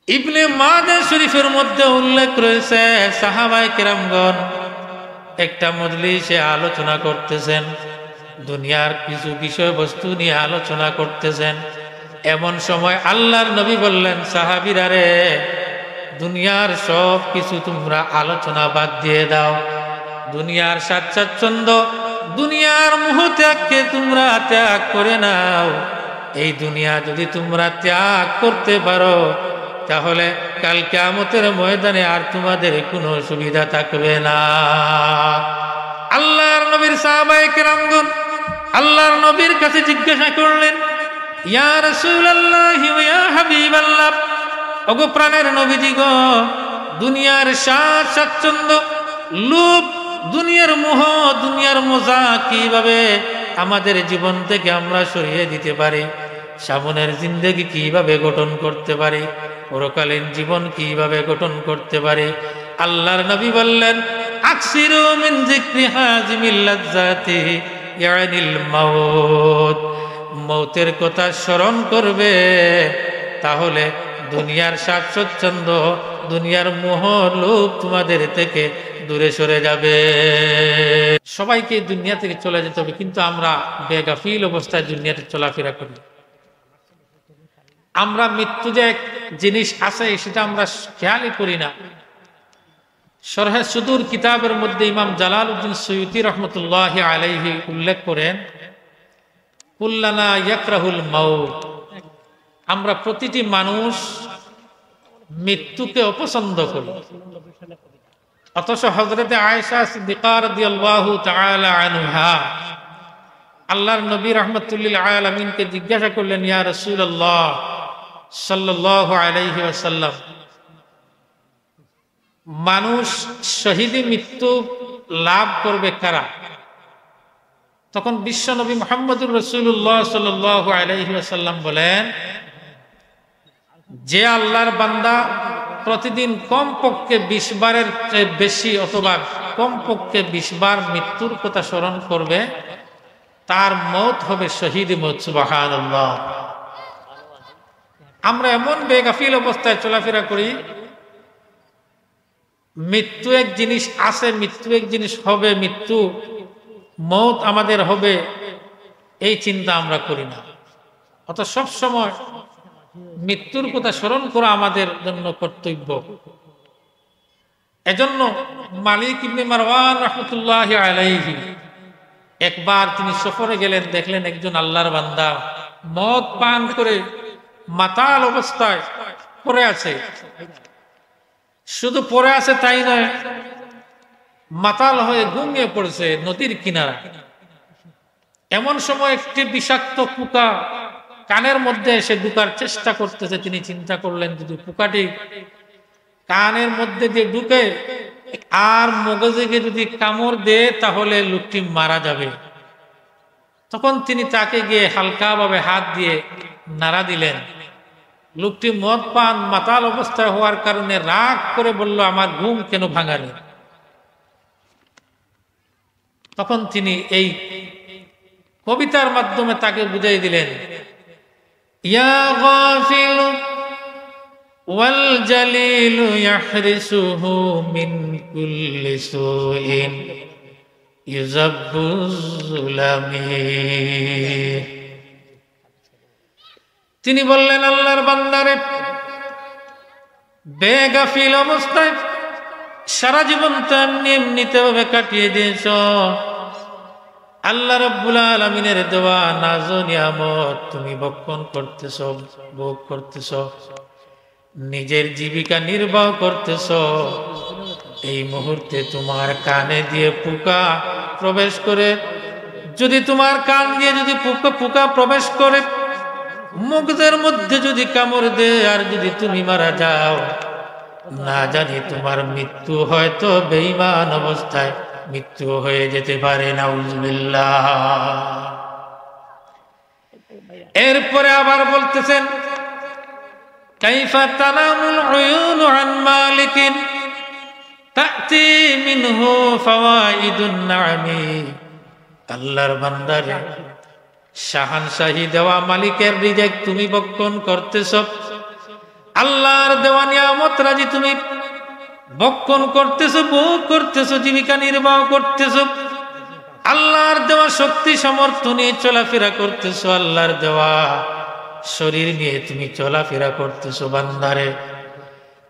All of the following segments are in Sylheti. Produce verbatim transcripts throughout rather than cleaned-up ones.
ইবনে মাজাহ শরীফের মধ্যে উল্লেখ রয়েছে, সাহাবায়ে কেরামগণ একটা মজলিসে আলোচনা করতেছেন, দুনিয়ার কিছু বিষয়বস্তু নিয়ে আলোচনা করতেছেন। এমন সময় আল্লাহর নবী বললেন, "সাহাবীরা রে, দুনিয়ার সব কিছু তোমরা আলোচনা বাদ দিয়ে দাও, দুনিয়ার স্বাদ স্বাচ্ছন্দ্য, দুনিয়ার মোহ ত্যাগকে তোমরা ত্যাগ করে নাও। এই দুনিয়া যদি তোমরা ত্যাগ করতে পারো, তাহলে কাল কিয়ামতের ময়দানে আর তোমাদের কোনো অসুবিধা থাকবে না।" আল্লাহর নবীর সাহাবায়ে কেরামগণ আল্লাহর নবীর কাছে জিজ্ঞাসা করলেন, "ইয়া রাসূলুল্লাহ, ইয়া হাবিবাল্লাহ, ওগো প্রাণের নবীজি গো, দুনিয়ার স্বাদ স্বাচ্ছন্দ্য, লোভ, দুনিয়ার মোহ, দুনিয়ার মজা কিভাবে আমাদের জীবন থেকে আমরা সরিয়ে দিতে পারি? সামনের জিন্দেগি কিভাবে গঠন করতে পারি? পরকালীন জীবন কিভাবে গঠন করতে পারি?" আল্লাহর নবী বললেন, "আকসিরু মিন যিকরি হাযিমিল লাযযাতি, ইয়ানিল মাউত।" মৌতের কথা স্মরণ করবে, তাহলে দুনিয়ার স্বাদ স্বচ্ছন্দ, দুনিয়ার মোহ লোভ তোমাদের থেকে দূরে সরে যাবে। সবাইকে দুনিয়া থেকে চলে যেতে হবে, কিন্তু আমরা বেগাফিল অবস্থায় দুনিয়াতে চলাফেরা করি। আমরা মৃত্যু যে এক জিনিস আছে, সেটা আমরা খেয়ালই করি না। শরহে সুদুর কিতাবের মধ্যে ইমাম জালালউদ্দিন সুয়ুতী রহমতুল্লাহ আলাইহি উল্লেখ করেন, "কুল্লানা ইয়াকরাহুল মাউত", আমরা প্রতিটি মানুষ মৃত্যুকে অপছন্দ করি। অথচ হযরতে আয়েশা সিদ্দিকা রাদিয়াল্লাহু তাআলা আনহা আল্লাহর নবী রাহমাতুল্লিল আলামিনকে জিজ্ঞাসা করলেন, "ইয়া রাসূলুল্লাহ সাল্লাল্লাহু আলাইহি ওয়াসাল্লাম, মানুষ শহীদি মৃত্যু লাভ করবে কারা?" তখন বিশ্বনবী মুহাম্মদুর রাসূলুল্লাহ সাল্লাল্লাহু আলাইহি ওয়াসাল্লাম বলেন, যে আল্লাহর বান্দা প্রতিদিন কমপক্ষে বিশ বারের চেয়ে বেশি অথবা কমপক্ষে বিশ বার মৃত্যুর কথা স্মরণ করবে, তার মউত হবে শহীদ মউত। সুবহানাল্লাহ। আমরা এমন বেগাফিল অবস্থায় চলাফেরা করি, মৃত্যু এক জিনিস আছে, মৃত্যু এক জিনিস হবে, মৃত্যু, মউত আমাদের হবে, এই চিন্তা আমরা করি না। অত সব সময় মৃত্যুর কথা স্মরণ করা আমাদের জন্য কর্তব্য। এজন্য মালিক ইবনে মারওয়ান রহমতুল্লাহ আলাইহি একবার তিনি সফরে গেলেন, দেখলেন একজন আল্লাহর বান্দা মদ পান করে মাতাল অবস্থায় পড়ে আছে। শুধু পড়ে আছে তাই নয়, মাতাল হয়ে ঘুমিয়ে পড়েছে নদীর কিনারা। এমন সময় একটি বিষাক্ত পোকা কানের মধ্যে এসে ঢুকার চেষ্টা করতেছে। তিনি চিন্তা করলেন, যদি পোকাটি কানের মধ্যে দিয়ে ঢুকে আর মগজে গিয়ে যদি কামড় দেয়, তাহলে লোকটি মারা যাবে। তখন তিনি তাকে গিয়ে হালকাভাবে হাত দিয়ে নাড়া দিলেন। লোকটি মদ পান মাতাল অবস্থায় হওয়ার কারণে রাগ করে বলল, "আমার ঘুম কেন ভাঙালে?" তখন তিনি এই কবিতার মাধ্যমে তাকে বুঝাই দিলেন, "ইয়া গাফিল ওয়াল জালিলু ইয়াহরিসুহু মিন কুল্লি সুইন ইউজাব্বুজ জুলামি।" তিনি বললেন, "আল্লাহর বান্দারে, বেগাফিল অবস্থায় সারা জীবন তো এমনি এমনিতে ভাবে কাটিয়ে দিয়েছ। আল্লাহ রাব্বুল আলামিনের দেওয়া নাজ নিয়ামত তুমি ভক্ষণ করতেছ, ভোগ করতেছ, নিজের জীবিকা নির্বাহ করতেছ। এই মুহূর্তে তোমার কানে দিয়ে পোকা প্রবেশ করে, যদি তোমার কান দিয়ে যদি পোকা, পোকা প্রবেশ করে, মগজের মধ্যে যদি কামড় দেয় আর যদি তুমি মারা যাও, না জানি তোমার মৃত্যু হয়তো বেঈমান অবস্থায় মৃত্যু হয়ে যেতে পারে।" নাউজুবিল্লাহ। এরপরে আবার বলতেছেন, "কাইফা তানামুল উয়ুনু আন মালিকিন তাতি মিনহু ফাওয়াইদুন নামি।" আল্লাহর বান্দারে, শাহানশাহী দেওয়া মালিকের রিজিক তুমি ভক্ষণ করতেছ, আল্লাহর দেওয়া নিয়ামত রাজি তুমি ভক্ষণ করতেছো, ভোগ করতেছো, জীবিকা নির্বাহ করতেছো, আল্লাহর দেওয়া শক্তি সামর্থ্য নিয়ে চলাফেরা করতেছো, আল্লাহর দেওয়া শরীর নিয়ে তুমি চলাফেরা করতেছো। বান্দারে,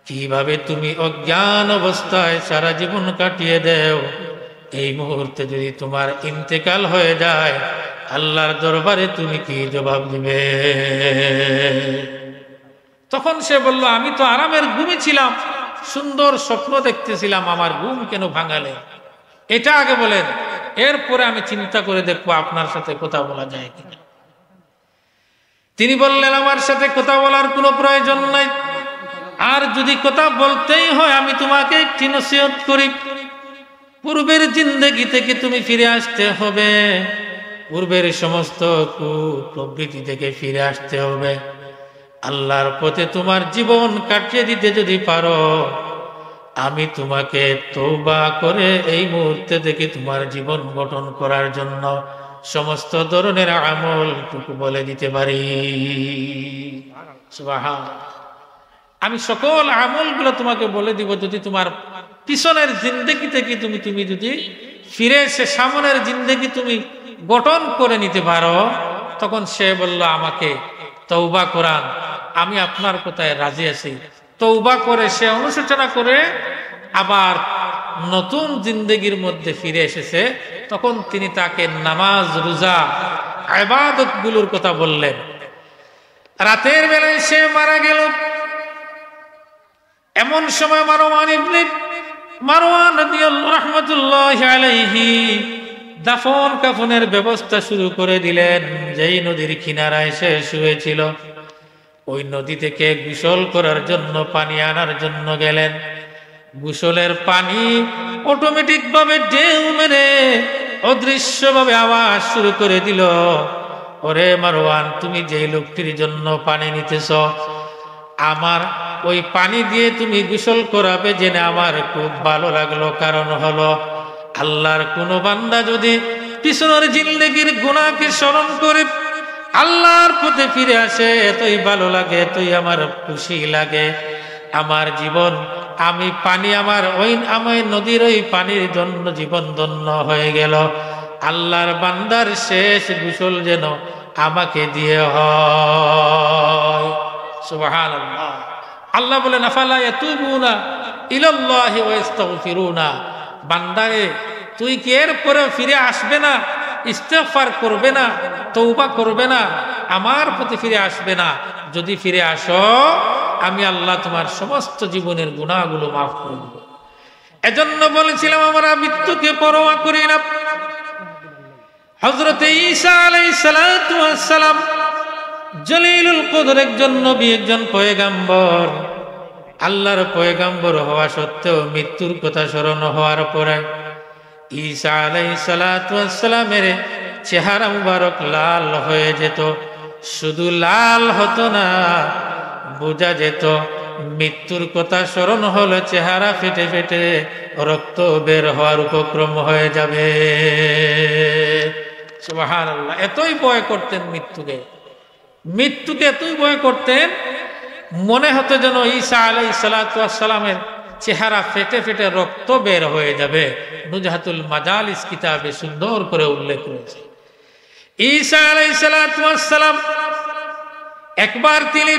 কিভাবে তুমি অজ্ঞান অবস্থায় সারা জীবন কাটিয়ে দেও, এই মুহূর্তে যদি তোমার ইন্তেকাল হয়ে যায়, আল্লাহর দরবারে তুমি কি জবাব দিবে? তখন সে বলল, "আমি তো আরামের ঘুমে ছিলাম, সুন্দর স্বপ্ন দেখতেছিলাম, আমার ঘুম কেন ভাঙালে? এটা আগে বলেন, এরপরে আমি চিন্তা করে দেখবো আপনার সাথে কথা বলা যায় কিনা।" তিনি বললেন, "আমার সাথে কথা বলার কোনো প্রয়োজন নাই, আর যদি কথা বলতেই হয়, আমি তোমাকে একটি নসিহত করি। পূর্বের জিন্দেগি থেকে তুমি ফিরে আসতে হবে, পূর্বের সমস্ত কুপ্রবৃত্তি থেকে ফিরে আসতে হবে। আল্লাহর পথে তোমার জীবন কাটিয়ে দিতে যদি পারো, আমি তোমাকে তওবা করে এই মুহূর্তে থেকে তোমার জীবন গঠন করার জন্য সমস্ত ধরনের আমলটুকু বলে দিতে পারি।" সুবহান। "আমি সকল আমলগুলো তোমাকে বলে দিব, যদি তোমার পিছনের জিন্দেগি থেকে তুমি, তুমি যদি ফিরে এসে সামনের জিন্দেগি তুমি গঠন করে নিতে পারো।" তখন সে বলল, "আমাকে তওবা করান, আমি আপনার কথায় রাজি আছি।" তওবা করে সে অনুশোচনা করে আবার নতুন জিন্দেগির মধ্যে ফিরে এসেছে। তখন তিনি তাকে নামাজ, রোজা, ইবাদতগুলোর কথা বললেন। রাতের বেলায় সে মারা গেল। এমন সময় মারওয়ান ইবনে, মারওয়ান রাদিয়াল্লাহু, রহমতুল্লাহি আলাইহি দাফন কাফনের ব্যবস্থা শুরু করে দিলেন। যেই নদীর কিনারায় সে শুয়েছিল, ওই নদী থেকে গোসল করার জন্য পানি আনার জন্য গেলেন। গোসলের পানি অটোমেটিক ভাবে ঢেউ মেরে অদৃশ্যভাবে আওয়াজ শুরু করে দিল, "ওরে মারওয়ান, তুমি যেই লোকটির জন্য পানি নিতেছ, আমার ওই পানি দিয়ে তুমি গোসল করাবে জেনে আমার খুব ভালো লাগলো। কারণ হলো, আল্লাহর কোনো বান্দা যদি পিছনের জিন্দেগির গুনাহকে স্মরণ করে আল্লাহর পথে ফিরে আসে, এতই ভালো লাগে, এতই আমার খুশি লাগে। আমার জীবন, আমি পানি, আমার ওই, আমি নদীর ওই পানির জন্য জীবন ধন্য হয়ে গেল।" আল্লাহর বান্দার শেষ গোসল যেন আমাকে দিয়ে হয়। সুবহানাল্লাহ। আল্লাহ বলেন, "আফালা ইয়াতুবুনা ইলাল্লাহি ওয়া ইয়াস্তাগফিরুনা।" বান্দারে, তুই কি এর পরেও ফিরে আসবে না, ইস্তেগফার করবে না, তওবা করবে না, আমার প্রতি ফিরে আসবে না? যদি ফিরে আসো, আমি আল্লাহ তোমার সমস্ত জীবনের গুনাহগুলো মাফ করে দেব। এজন্য বলেছিলাম, আমরা মৃত্যুকে পরোয়া করি না। হযরতে ঈসা আলাইহিস সালাতু ওয়াস সালাম জলিলুল কদর, একজন নবী, একজন পয়গাম্বর। আল্লাহর পয়গাম্বর হওয়া সত্ত্বেও মৃত্যুর কথা স্মরণ হওয়ার পরে ঈসা আলাইহিস সালাতু ওয়াস সালামের চেহারা মুবারক লাল হয়ে যেত। শুধু লাল হতো না, বোঝা যেত মৃত্যুর কথা স্মরণ হলে চেহারা ফেটে ফেটে রক্ত বের হওয়ার উপক্রম হয়ে যাবে। সুবহানাল্লাহ, এতই ভয় করতেন মৃত্যুকে, মৃত্যুকে এতই ভয় করতেন, মনে হতো যেন ঈসা আলাইহিস সালাতু ওয়াস সালামের চেহারা ফেটে ফেটে রক্ত বের হয়ে যাবে। নুজহাতুল মাজালিস কিতাবে সুন্দর করে উল্লেখ রয়েছে। ঈসা আলাইহিস সালাতু ওয়াস সালাম একবার তিনি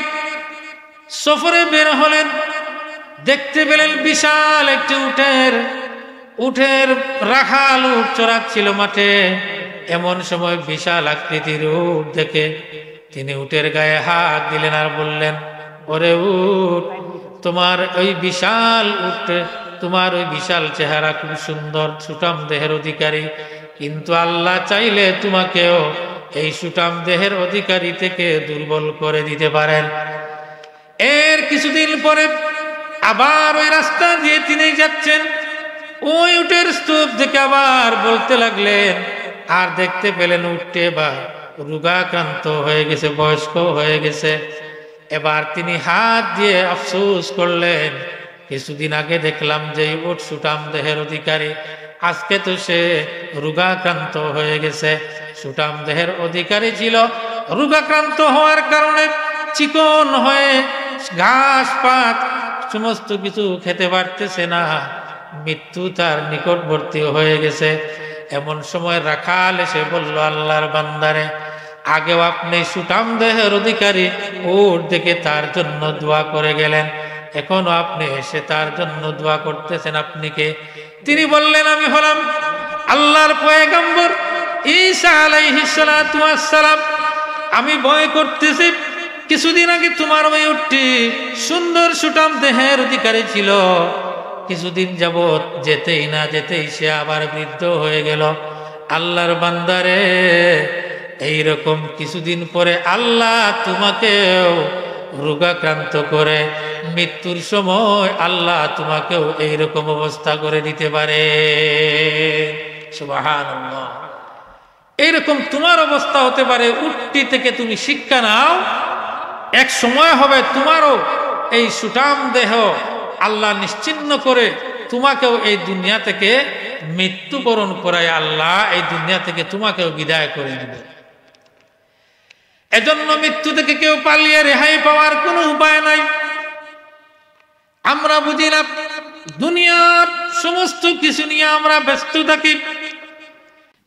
সফরে বের হলেন, দেখতে পেলেন বিশাল একটি উটের, উটের রাখাল উট চরাচ্ছিল মাঠে। এমন সময় বিশাল আকৃতির উট দেখে তিনি উটের গায়ে হাত দিলেন আর বললেন, "ওরে উট, তোমার ওই বিশাল উট, তোমার ওই বিশাল চেহারা, খুব সুন্দর সুঠাম দেহের অধিকারী, কিন্তু আল্লাহ চাইলে তোমাকেও এই সুঠাম দেহের অধিকারী থেকে দুর্বল করে দিতে পারেন।" এর কিছুদিন পরে আবার ওই রাস্তা দিয়ে তিনি যাচ্ছেন, ওই উটের স্তূপ দেখে আবার বলতে লাগলেন, আর দেখতে পেলেন উটটি এবার রোগাক্রান্ত হয়ে গেছে, বয়স্ক হয়ে গেছে। এবার তিনি হাত দিয়ে আফসোস করলেন, "কিছুদিন আগে দেখলাম যে এই উট সুঠাম দেহের অধিকারী, আজকে তো সে রোগাক্রান্ত হয়ে গেছে।" সুঠাম দেহের অধিকারী ছিল, রোগাক্রান্ত হওয়ার কারণে চিকন হয়ে ঘাস পাত সমস্ত কিছু খেতে পারতেছে না, মৃত্যু তার নিকটবর্তী হয়ে গেছে। এমন সময় রাখাল এসে বলল, "আল্লাহর বান্দারে, আগেও আপনি সুঠাম দেহের অধিকারী উট দেখে তার জন্য দোয়া করে গেলেন, এখনো আপনি এসে তার জন্য দোয়া করতেছেন, আপনি কে?" তিনি বললেন, "আমি হলাম আল্লাহর পয়গম্বর ঈসা আলাইহিস সালাতু ওয়াস সালাম। আমি ভয় করতেছি, কিছুদিন আগে তোমার ওই উটটি সুন্দর সুঠাম দেহের অধিকারী ছিল, কিছুদিন যাবত যেতেই না যেতেই সে আবার বৃদ্ধ হয়ে গেল। আল্লাহর বান্দারে, এইরকম কিছুদিন পরে আল্লাহ তোমাকেও রোগাক্রান্ত করে, মৃত্যুর সময় আল্লাহ তোমাকেও এইরকম অবস্থা করে দিতে পারে।" সুবহানাল্লাহ। এইরকম তোমার অবস্থা হতে পারে। উটটি থেকে তুমি শিক্ষা নাও। এক সময় হবে তোমারও এই সুঠাম দেহ আল্লাহ নিশ্চিহ্ন করে তোমাকেও এই দুনিয়া থেকে মৃত্যুবরণ করায় আল্লাহ এই দুনিয়া থেকে তোমাকেও বিদায় করে দিবে। এজন্য মৃত্যু থেকে কেউ পালিয়ে রেহাই পাওয়ার কোনো উপায় নাই। আমরা বুঝি না, দুনিয়ার সমস্ত কিছু নিয়ে আমরা ব্যস্ত থাকি।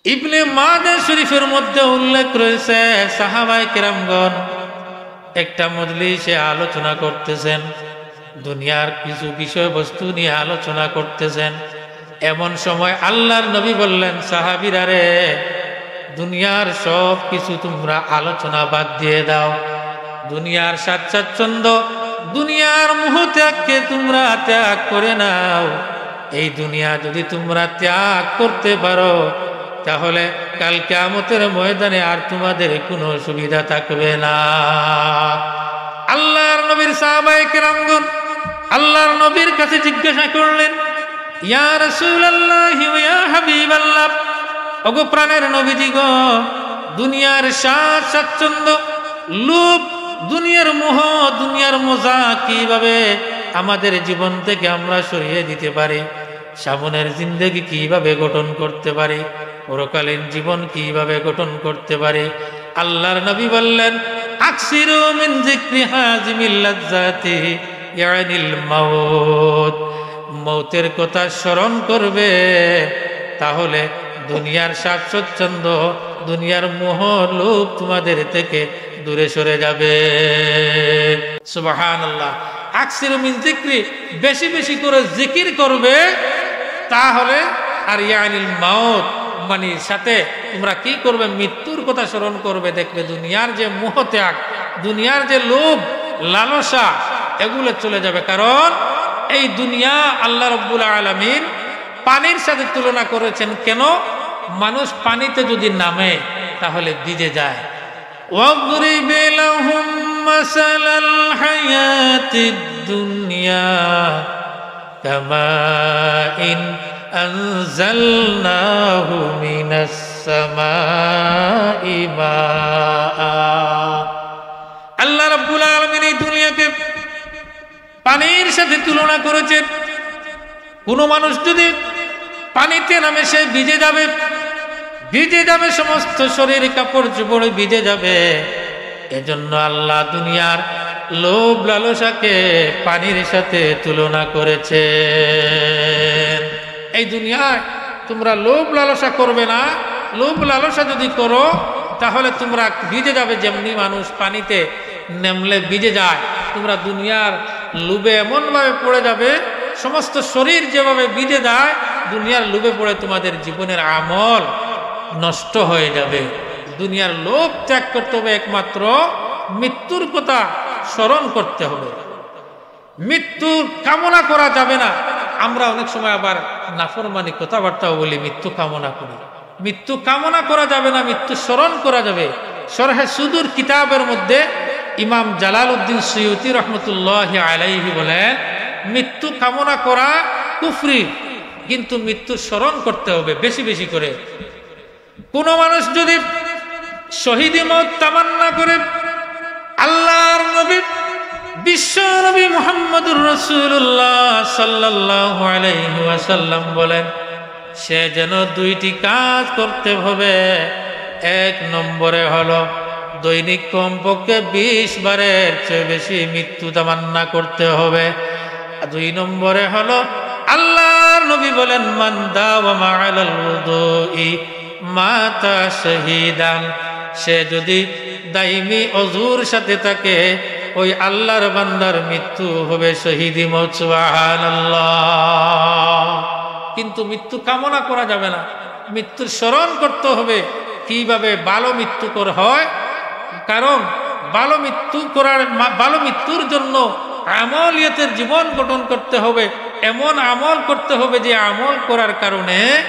ইবনে মাজাহ শরীফের মধ্যে উল্লেখ রয়েছে, সাহাবায়ে কেরামগণ একটা মজলিসে আলোচনা করতেছেন, দুনিয়ার কিছু বিষয়বস্তু নিয়ে আলোচনা করতেছেন। এমন সময় আল্লাহর নবী বললেন, "সাহাবীরা রে, দুনিয়ার সব কিছু তোমরা আলোচনা বাদ দিয়ে দাও, দুনিয়ার স্বাদ স্বাচ্ছন্দ্য, দুনিয়ার মোহ ত্যাগকে তোমরা ত্যাগ করে নাও। এই দুনিয়া যদি তোমরা ত্যাগ করতে পারো, তাহলে কাল কিয়ামতের ময়দানে আর তোমাদের কোনো অসুবিধা থাকবে না।" আল্লাহর নবীর সাহাবায়ে কেরামগণ আল্লাহর নবীর কাছে জিজ্ঞাসা করলেন, "ইয়া রাসূলুল্লাহ, ইয়া হাবিবাল্লাহ, ওগো প্রাণের নবীজি গো, দুনিয়ার স্বাদ স্বাচ্ছন্দ্য, লোভ, দুনিয়ার মোহ, দুনিয়ার মজা কিভাবে আমাদের জীবন থেকে আমরা সরিয়ে দিতে পারি? সামনের জিন্দেগি কিভাবে গঠন করতে পারি? পরকালীন জীবন কিভাবে গঠন করতে পারি?" আল্লাহর নবী বললেন, "আকসিরু মিন যিকরি হাযিমিল লাযযাতি, ইয়ানিল মাউত।" মৌতের কথা স্মরণ করবে, তাহলে দুনিয়ার স্বাদ স্বচ্ছন্দ, দুনিয়ার মোহ লোভ তোমাদের থেকে দূরে সরে যাবে। সুবহানাল্লাহ। আকসিরু মিন যিকরি, বেশি বেশি করে জিকির করবে, তাহলে আর ইয়ানিল মাউত, মানে সাথে তোমরা কি করবে? মৃত্যুর কথা স্মরণ করবে। দেখবে দুনিয়ার যে মোহ ত্যাগ, দুনিয়ার যে লোভ, লালসা, এগুলো চলে যাবে। কারণ এই দুনিয়া আল্লাহ রাব্বুল আলামিন পানির সাথে তুলনা করেছেন। কেন? মানুষ পানিতে যদি নামে, তাহলে ভিজে যায়। واضرب لهم مثل الحياة الدنيا كماء أنزلناه من السماء ماء। আল্লাহ রাব্বুল আলামিন এই দুনিয়াকে পানির সাথে তুলনা করেছেন। কোনো মানুষ যদি পানিতে নামে, সে ভিজে যাবে, ভিজে যাবে, সমস্ত শরীর কাপড় চোপড় ভিজে যাবে। এজন্য আল্লাহ দুনিয়ার লোভ লালসাকে পানির সাথে তুলনা করেছেন। এই দুনিয়ায় তোমরা লোভ লালসা করবে না। লোভ লালসা যদি করো, তাহলে তোমরা ভিজে যাবে, যেমনি মানুষ পানিতে নেমলে ভিজে যায়। তোমরা দুনিয়ার লোভে এমনভাবে পড়ে যাবে, সমস্ত শরীর যেভাবে ভিজে যায়, দুনিয়ার লোভে পড়ে তোমাদের জীবনের আমল নষ্ট হয়ে যাবে। দুনিয়ার লোভ ত্যাগ করতে হবে, একমাত্র মৃত্যুর কথা স্মরণ করতে হবে। মৃত্যু কামনা করা যাবে না। আমরা অনেক সময় আবার নাফরমানি কথাবার্তাও বলি, মৃত্যু কামনা করি। মৃত্যু কামনা করা যাবে না, মৃত্যু স্মরণ করা যাবে। শরহে সুদুর কিতাবের মধ্যে ইমাম জালালউদ্দিন সুয়ুতী রহমতুল্লাহ আলাইহি বলেন, মৃত্যু কামনা করা কুফরি, কিন্তু মৃত্যু স্মরণ করতে হবে বেশি বেশি করে। কোনো মানুষ যদি শহীদি মউত তামান্না করে, আল্লাহর নবী, বিশ্ব নবী মুহাম্মদুর রাসূলুল্লাহ সাল্লাল্লাহু আলাইহি ওয়াসাল্লাম বলেন, সে যেন দুইটি কাজ করতে হবে। এক নম্বরে হলো দৈনিক কমপক্ষে বিশ বারের চেয়ে বেশি মৃত্যু তামান্না করতে হবে। দুই নম্বরে হলো, আল্লাহর নবী বলেন, "মান দাওয়ামা আলাল উযুই মাতা শাহীদান।" সে যদি দাইমি অজুর সাথে থাকে, ওই আল্লাহর বান্দার মৃত্যু হবে শহীদি মউত। সুবহানাল্লাহ। কিন্তু মৃত্যু কামনা করা যাবে না, মৃত্যুর স্মরণ করতে হবে। কিভাবে ভালো মৃত্যু কর-, হয়? কারণ ভালো মৃত্যু করার মা-, ভালো মৃত্যুর জন্য আমলিয়াতের জীবন গঠন করতে হবে, এমন আমল করতে হবে যে আমল করার কারণে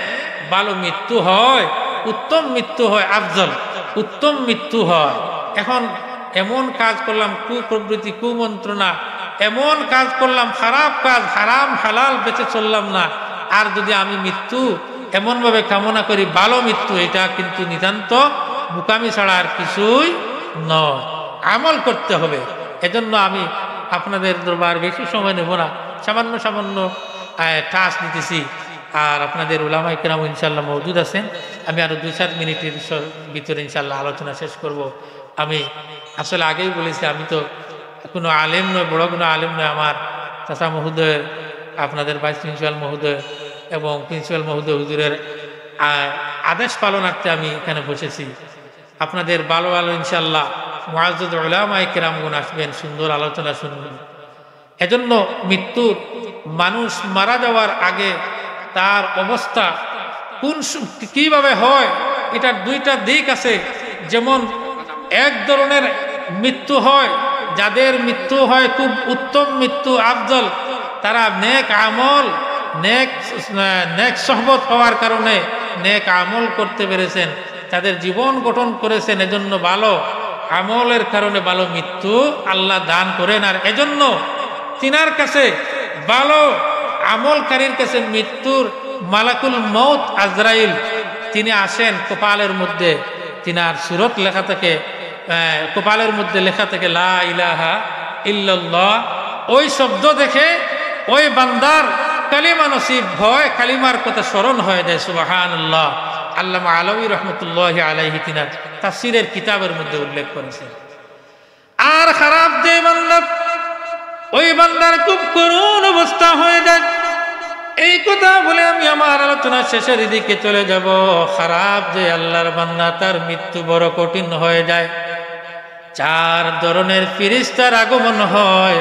ভালো মৃত্যু হয়, উত্তম মৃত্যু হয়, আফজল, উত্তম মৃত্যু হয়। এখন এমন কাজ করলাম, কুপ্রবৃত্তি, কুমন্ত্রণা, এমন কাজ করলাম, খারাপ কাজ, হারাম হালাল বেছে চললাম না, আর যদি আমি মৃত্যু এমনভাবে কামনা করি ভালো মৃত্যু, এটা কিন্তু নিতান্ত বোকামি ছাড়া আর কিছুই নয়। আমল করতে হবে। এজন্য আমি আপনাদের দরবার বেশি সময় নেব না, সামান্য সামান্য, আহ, টাচ দিতেছি। আর আপনাদের উলামায়ে কেরাম ইনশাআল্লাহ মওজুদ আছেন। আমি আরো দুই চার মিনিটের স-, ভিতরে ইনশাআল্লাহ আলোচনা শেষ করব। আমি আসলে আগেই বলেছি, আমি তো কোনো আলেম নয়, বড় কোনো আলেম নয়। আমার চাচা মহোদয়, আপনাদের ভাইস প্রিন্সিপাল মহোদয় এবং প্রিন্সিপাল মহোদয় হুজুরের, আহ, আদেশ পালনার্থে আমি এখানে বসেছি। আপনাদের ভালো ভালো ইনশাআল্লাহ মুআজ্জাজ উলামায়ে কেরামগণ আসবেন, সুন্দর আলোচনা শুনবেন। এজন্য মৃত্যুর, মানুষ মারা যাওয়ার আগে তার অবস্থা কোন সু-, কিভাবে হয়, এটার দুইটা দিক আছে। যেমন এক ধরনের মৃত্যু হয়, যাদের মৃত্যু হয় খুব উত্তম মৃত্যু, আফজল, তারা নেক আমল, নেক, নেক সোহবত পাওয়ার কারণে নেক আমল করতে পেরেছেন, তাদের জীবন গঠন করেছেন, এজন্য ভালো আমলের কারণে ভালো মৃত্যু আল্লাহ দান করেন। আর এজন্য তিনার কাছে, ভালো আমলকারীর কাছে মৃত্যুর মালাকুল মউত আজরাইল তিনি আসেন কপালের মধ্যে, তিনার সুরত লেখা থাকে, আহ, কপালের মধ্যে লেখা থাকে লা ইলাহা ইল্লাল্লাহ। ওই শব্দ দেখে ওই বান্দার কালিমা নসিব হয়, কালিমার কথা স্মরণ হয়ে যায়। সুবহানাল্লাহ। আল্লামা আলাউই রহমতুল্লাহ আলাইহি তিনার তাফসিরের কিতাবের মধ্যে উল্লেখ করেছেন। আর খারাপ যে বান্দা, ওই বান্দার খুব করুণ অবস্থা হয়ে যায়। এই কথা বলে আমি আমার আলোচনা শেষের দিকে চলে যাব। খারাপ যে আল্লাহর বান্দা, তার মৃত্যু বড় কঠিন হয়ে যায়। চার ধরনের ফিরিস্তার আগমন হয়।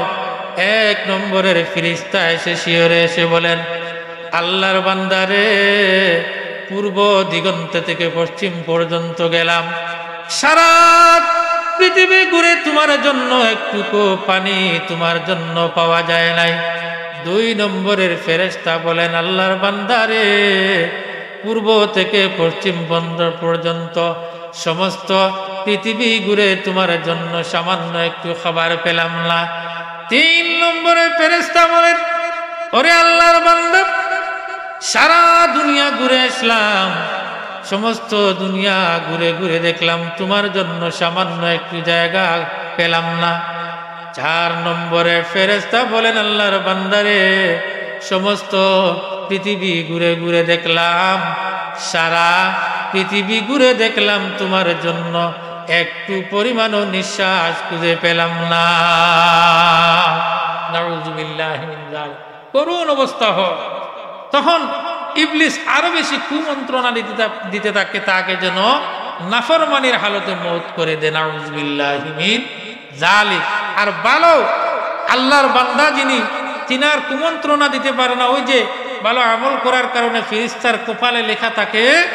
এক নম্বরের ফিরিস্তা এসে শিয়রে এসে বলেন, "আল্লাহর বান্দারে, পূর্ব দিগন্ত থেকে পশ্চিম পর্যন্ত গেলাম, সারা পৃথিবী ঘুরে তোমার জন্য একটুকু পানি তোমার জন্য পাওয়া যায় নাই।" দুই নম্বরের ফেরেশতা বলেন, "আল্লাহর বান্দারে, পূর্ব থেকে পশ্চিম বন্দর পর্যন্ত সমস্ত পৃথিবী ঘুরে তোমার জন্য সামান্য একটু খাবার পেলাম না।" তিন নম্বরে ফেরেশতা বলেন, "ওরে আল্লাহর বান্দা, সারা দুনিয়া ঘুরে আসলাম, সমস্ত দুনিয়া ঘুরে ঘুরে দেখলাম, তোমার জন্য সামান্য একটু জায়গা পেলাম না।" চার নম্বরে ফেরেশতা বলেন, "আল্লাহর বান্দারে, সমস্ত পৃথিবী ঘুরে ঘুরে দেখলাম, সারা পৃথিবী ঘুরে দেখলাম, তোমার জন্য একটু পরিমাণও নিঃশ্বাস খুঁজে পেলাম না।" নাউযুবিল্লাহি মিন যালিক। করুণ অবস্থা হয়। তখন ইবলিস আরো বেশি কুমন্ত্রণা দিতে থা-, দিতে থাকে, তাকে যেন নাফরমানির হালতে মউত করে দেয়। নাউযুবিল্লাহি মিন যালিক। আর ভালো আল্লাহর বান্দা যিনি, তিনার কুমন্ত্রণা দিতে পারে না। ওই যে ভালো আমল করার কারণে ফিরিস্তার কপালে লেখা থাকে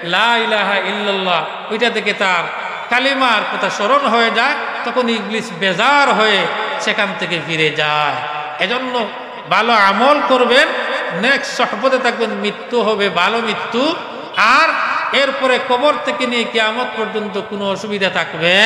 লা ইলাহা ইল্লাল্লাহ, ওইটা থেকে তার কালিমার কথা স্মরণ হয়ে যায়, তখন ইবলিস বেজার হয়ে সেখান থেকে ফিরে যায়। এজন্য ভালো আমল করবেন, নেক সহবতে থাকবেন, মৃত্যু হবে ভালো মৃত্যু। আর এরপরে কবর থেকে নিয়ে কিয়ামত পর্যন্ত কোনো অসুবিধা থাকবে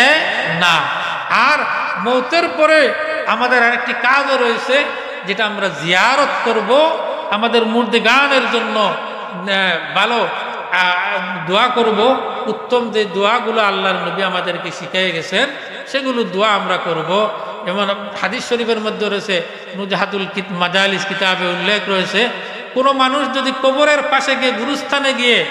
না। আর মৌতের পরে আমাদের আরেকটি কাজও রয়েছে, যেটা আমরা জিয়ারত করব, আমাদের মুর্দেগানের জন্য, আহ, ভালো, আহ, দোয়া করব। উত্তম যে দোয়াগুলো আল্লাহর নবী আমাদেরকে শিখিয়ে গেছেন, সেগুলো দোয়া আমরা করব। যেমন হাদিস শরীফের মধ্যে রয়েছে, নুজহাতুল কিত-, মাজালিস কিতাবে উল্লেখ রয়েছে, কোনো মানুষ যদি কবরের পাশে গিয়ে, গুরুস্থানে গিয়ে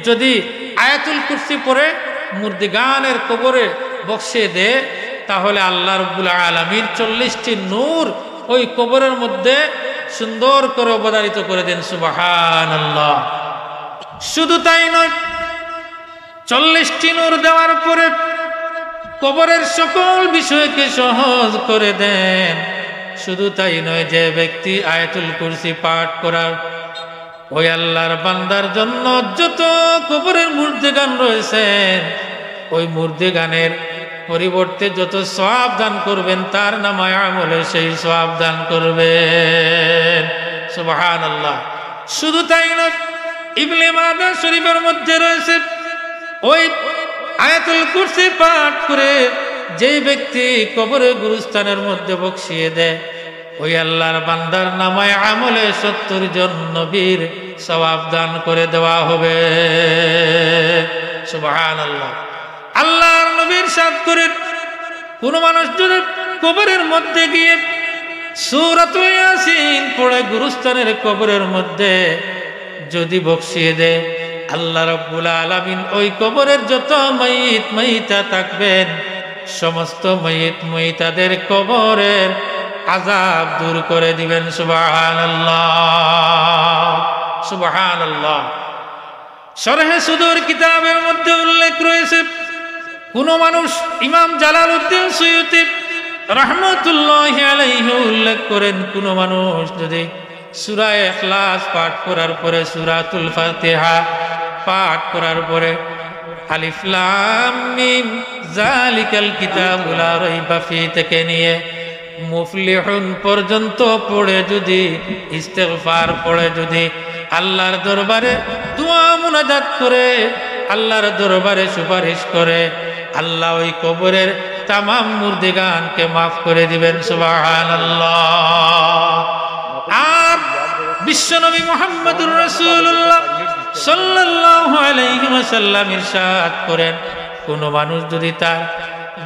যদি আয়াতুল কুরসি পড়ে, মুর্দেগানের কবরে বকশিয়ে দেয়, তাহলে আল্লাহ রব্বুল আলামিন চল্লিশটি নূর ওই কবরের মধ্যে সুন্দর করে অবধারিত করে দেন। সুবহানাল্লাহ। শুধু তাই নয়, চল্লিশটি নূর দেওয়ার পরে কবরের সকল বিষয়কে সহজ করে দেন। শুধু তাই নয়, যে ব্যক্তি আয়াতুল কুরসি পাঠ করার, ওই আল্লাহর বান্দার জন্য যত কবরের মুর্দেগান রয়েছেন, ওই মুর্দেগানের পরিবর্তে যত সওয়াব দান করবেন, তার নামায় আমলে সেই সওয়াব দান করবেন। সুবহানাল্লাহ। শুধু তাই নয়, ইবনে মাজাহ শরীফের মধ্যে রয়েছে, ওই আয়াতুল কুরসি পাঠ করে যেই ব্যক্তি কবরে গুরুস্থানের মধ্যে বকশিয়ে দেয়, ওই আল্লাহর বান্দার নামায় আমলে সত্তর জন নবীর সওয়াব দান করে দেওয়া হবে। সুবহানাল্লাহ। আল্লাহর নবী ইরশাদ করেন, কোনো মানুষ যদি কবরের মধ্যে গিয়ে সূরাতুল ইয়াসিন পড়ে গুরুস্থানের কবরের মধ্যে যদি বকশিয়ে দেয়, আল্লাহ রাব্বুল আলামিন ওই কবরের যত মাইত মাইতা থাকবেন, সমস্ত মাইত মাইতাদের কবরের আযাব দূর করে দিবেন। সুবহানাল্লাহ, সুবহানাল্লাহ। শরহে সুদুর কিতাবের মধ্যে উল্লেখ রয়েছে, কোনো মানুষ, ইমাম জালালউদ্দিন সুয়ুতী রহমতুল্লাহি আলাইহি উল্লেখ করেন, কোনো মানুষ যদি সূরা ইখলাস পাঠ করার পরে সূরাতুল ফাতিহা পাঠ করার পরে আলিফ লাম মিম যালিকাল কিতাবু লা রাইবা ফি থেকে নিয়ে মুফলিহুন পর্যন্ত পড়ে যদি, ইস্তেগফার পড়ে যদি, আল্লাহর দরবারে দোয়া মুনাজাত করে, আল্লাহর দরবারে সুপারিশ করে, আল্লাহ ওই কবরের তামাম মুর্দেগানকে মাফ করে দিবেন। সুবহানাল্লাহ। আর বিশ্বনবী মুহাম্মদুর রাসূলুল্লাহ সাল্লাল্লাহু আলাইহি ওয়াসাল্লাম ইরশাদ করেন, কোনো মানুষ যদি তার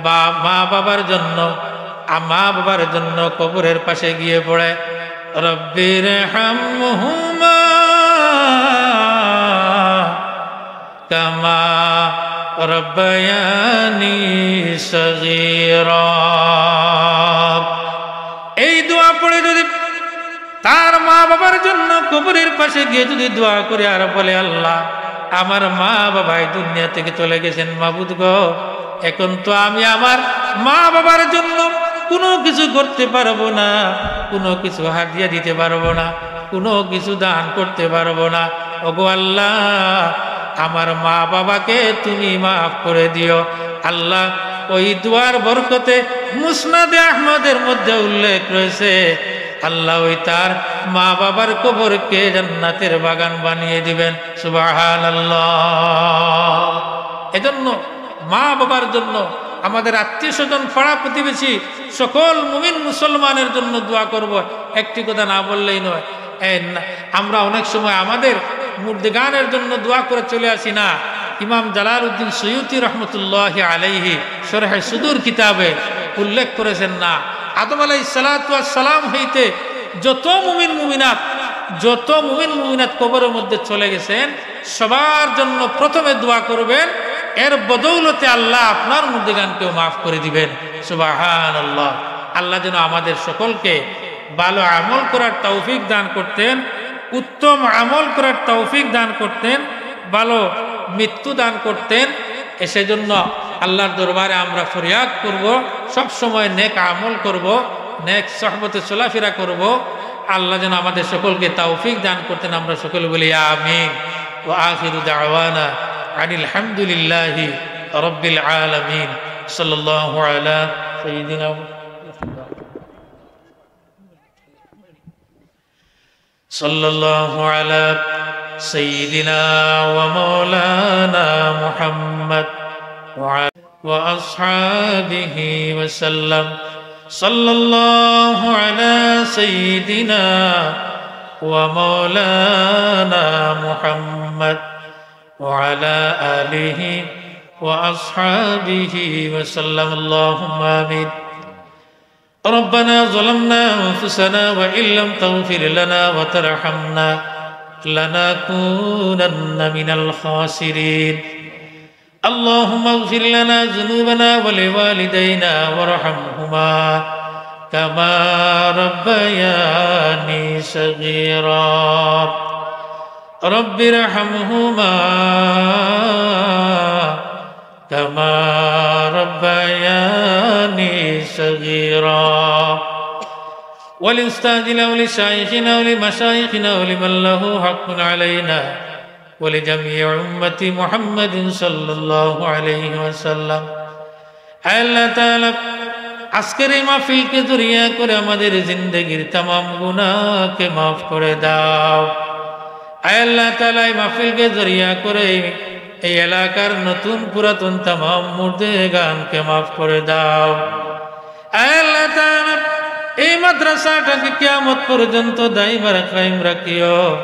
বা-, মা বাবার জন্য, আ, মা বাবার জন্য কবরের পাশে গিয়ে পড়ে, রব্বির হামহুমা কামা রব্বায়ানি সগীরা। এই দোয়া পড়ে যদি তার মা বাবার জন্য কবরের পাশে গিয়ে যদি দোয়া করে আর বলে, "আল্লাহ, আমার মা বাবা এই দুনিয়া থেকে চলে গেছেন, মাবুদ গো, এখন তো আমি আমার মা বাবার জন্য কোনো কিছু করতে পারবো না, কোনো কিছু হাদিয়া দিতে পারবো না, কোনো কিছু দান করতে পারবো না। ওগো আল্লাহ, আমার মা বাবাকে তুমি মাফ করে দিও।" আল্লাহ, ওই দোয়ার বরকতে মুসনাদে আহমদের মধ্যে উল্লেখ রয়েছে, আল্লাহ ওই তার মা বাবার কবরকে জান্নাতের বাগান বানিয়ে দিবেন। সুবহানাল্লাহ। এজন্য মা বাবার জন্য, আমাদের আত্মীয় স্বজন, পাড়া প্রতিবেশী, সকল মুমিন মুসলমানের জন্য দোয়া করব। একটি কথা না বললেই নয়, এই না, আমরা অনেক সময় আমাদের মুর্দেগানের জন্য দোয়া করে চলে আসি না। ইমাম জালালউদ্দিন সুয়ুতী রহমতুল্লাহ আলাইহি শরহে সুদুর কিতাবে উল্লেখ করেছেন না, আদম আলাইহিস সালাতু ওয়াস সালাম হইতে যত মুমিন মুমিনাত, যত মুমিন মুমিনাত কবরের মধ্যে চলে গেছেন, সবার জন্য প্রথমে দোয়া করবেন, এর বদৌলতে আল্লাহ আপনার মুর্দেগানকেও মাফ করে দিবেন। সুবহানাল্লাহ। আল্লাহ যেন আমাদের সকলকে ভালো আমল করার তৌফিক দান করতেন, উত্তম আমল করার তৌফিক দান করতেন, ভালো মৃত্যু দান করতেন। এ সেজন্য আল্লাহর দরবারে আমরা ফরিয়াদ করব, সব সময় নেক আমল করব, নেক সহবতে চলাফেরা করব। আল্লাহ যেন আমাদের সকলকে তৌফিক দান করতেন। আমরা সকলে বলি আমিন। ওয়া আখিরু দাওয়ানা আনিল হামদুলিল্লাহি রাব্বিল আলামিন। সাল্লাল্লাহু আলা সাইয়্যিদিনা صلى الله على سيدنا ومولانا محمد وعلى وأصحابه وسلم. صلى الله على سيدنا ومولانا محمد وعلى آله وأصحابه وسلم. اللهم آمين. ربنا ظلمنا أنفسنا وإن لم تغفر لنا وترحمنا لنكونن من الخاسرين. اللهم اغفر لنا ذنوبنا ولوالدينا وارحمهما كما ربياني صغيرا. رب ارحمهما كما ربياني صغيرا. ولأستاذنا ولشيخنا ولمشايخنا ولمن له حق علينا ولجميع أمة محمد صلى الله عليه وسلم. আয় আল্লাহ তাআলা, আজকের এই মাহফিলকে জরিয়া করে আমাদের জিন্দেগির তামাম গুনাহকে মাফ করে দাও। আয় আল্লাহ তাআলা, এই মাহফিলকে জরিয়া করে এই এলাকার নতুন পুরাতন তামাম মুর্দেগানকে মাফ করে দাও। আয় আল্লাহ তাআলা, এই মাদ্রাসাটাকে কিয়ামত পর্যন্ত দাইম আর কায়েম রাখিও।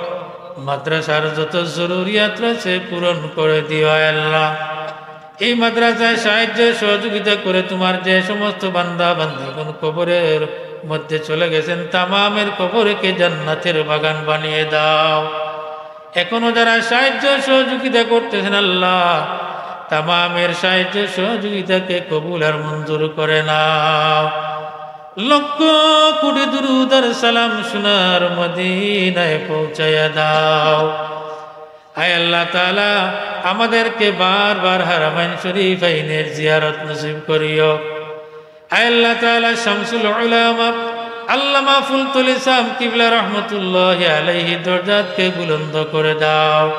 মাদ্রাসার যত জরুরিয়াত রয়েছে পূরণ করে দিও আয় আল্লাহ। এই মাদ্রাসায় সাহায্য সহযোগিতা করে তোমার যে সমস্ত বান্দা বান্দিগণ কবরের মধ্যে চলে গেছেন, তামামের কবরকে জান্নাতের বাগান বানিয়ে দাও। এখনো যারা সাহায্য সহযোগিতা করতেছেন আল্লাহ, তামামের সাহায্য সহযোগিতাকে কবুল আর মঞ্জুর করে নাও। লক্ষ কোটি দুরুদ আর সালাম সোনার মদিনায় পৌঁছাইয়া দাও। আয় আল্লাহ তাআলা, আমাদেরকে বারবার হারামাইন শরীফাইনের জিয়ারত নসিব করিও। আয় আল্লাহ তাআলা, শামসুল উলামা আল্লামা ফুলতলি সাহেব কিবলা রহমতুল্লাহি আলাইহির দরজাতকে বুলন্দ করে দাও।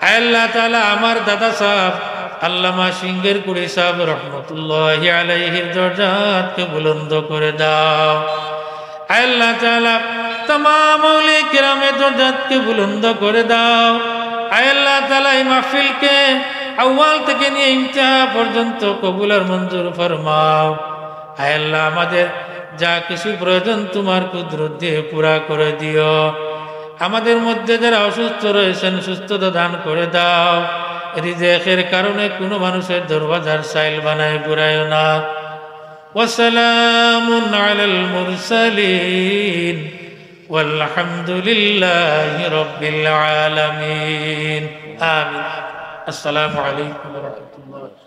আয় আল্লাহ তাআলা, আমার দাদা সাহেব আল্লামা সিঙ্গের কুড়ি সাহেব রহমতুল্লাহি আলাইহির দরজাতকে বুলন্দ করে দাও। আয় আল্লাহ তাআলা, তামাম আউলিয়া কেরামের দরজাতকে বুলন্দ করে দাও। আয় আল্লাহ তাআলা, এই মাহফিলকে আউয়াল থেকে নিয়ে ইন্তেহা পর্যন্ত কবুল আর মঞ্জুর ফরমাও। আয় আল্লাহ, আমাদের যা কিছু প্রয়োজন তোমার কুদরত দিয়ে পুরা করে দিও। আমাদের মধ্যে যারা অসুস্থ রয়েছেন, সুস্থতা দান করে দাও। রিজেকের কারণে কোনো মানুষের দরওয়াজার সাইল বানায় ঘুরাইও না। وسلام على المرسلين والحمد لله رب العالمين. آمين. السلام عليكم ورحمة الله.